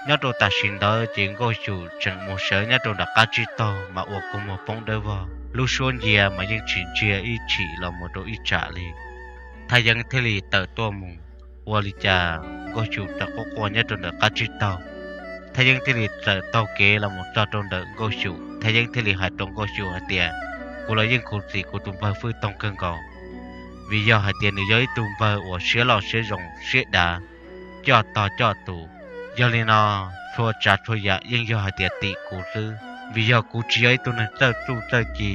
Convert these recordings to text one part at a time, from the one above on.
Nyob rau tam sim ntawd ces Nkauj Xyum tseem mus sawv nyob rau nram qab tsib taug mas ua kua muag poob dawb vog, lub suab ncia mas yeej tsis ntsia ib chim los mus rau ib tsam li. Thaj Yeeb thiaj li tawm tuaj mus, ua li cas Nkauj Xyum txawm quaj quaj nyob rau ntawm qab tsib taug. Thaj Yeeb thiaj li txawm taug kev los mus txog rau ntawm Nkauj Xyum, Thaj Yeeb thiaj li hais rau Nkauj Xyum hais tias, kuv los yeej khuv xim kuv tus npawg Fwj Toog kawg nkaus, vim yog hais tias nws yog ib tug npawg uas siab loj siab zoo siab dav, coj tog coj tus. Yog li no, txhua tsav txhua yam yeej yog hais tias tim kuv xwb, vim yog kuv tsis yog ib tug neeg txawj txuj txawj ci,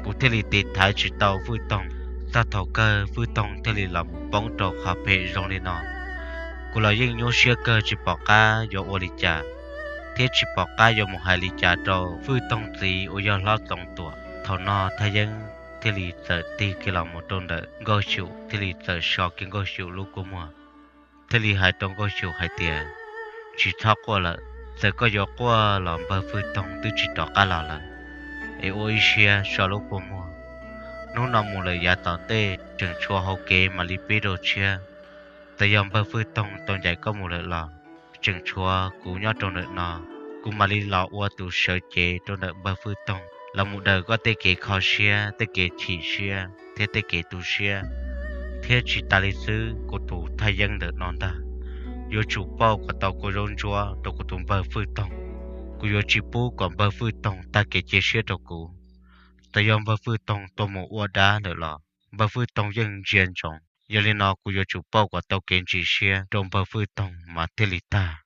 kuv thiaj li tiv thaiv tsis tau Fwj Toog. Txog thaum kawg Fwj Toog thiaj li los mus poob rau qhov phem zoo li no. Kuv los yeej nyuaj siab kawg tsis pom qab yuav ua li cas, thiab tsis pom qab yuav mus hais li cas rau Fwj Toog txiv uas yog Hlob Txoov Tuam. Thaum no Thaj Yeeb thiaj li txawm tig kiag los mus rau ntawm Nkauj Xyum thiaj li txawm so kiag Nkauj Xyum lub kua muag, thiaj li hais rau Nkauj Xyum hais tias, tsis txhob quaj lawm, txawm koj yuav quaj los npawg Fwj Toog twb tsis rov qab los lawm, es ua ib siab so lub kua muag. Hnub no mus lawm yav tom ntej tseem tshuav hauv kev mam li pib rau tshiab. Txawm yog npawg Fwj Toog tau ncaim koj mus lawm los tseem tshuav kuv nyob rau ntawm no, kuv mam li los ua tus sawv cev rau ntawm npawg Fwj Toog los mus daws koj tej kev kho siab, tej kev chim siab thiab tej kev tu siab. Thiab tsis tas li xwb, kuv tus Thaj Yeeb ntawm no ntag, yuav tsum pauj kom tau kua zaub ntsuab rau kuv tus npawg Fwj Toog. Kuv yuav tsis pub kom npawg Fwj Toog tag kev cia siab rau kuv. Txawm yog npawg Fwj Toog tuaj mus ua dab lawm los npawg Fwj Toog yeej ntsia ntsoov. Yog li no kuv yuav tsum pauj kom tau kev ntsis siab rau npawg Fwj Toog mas thiaj li tag.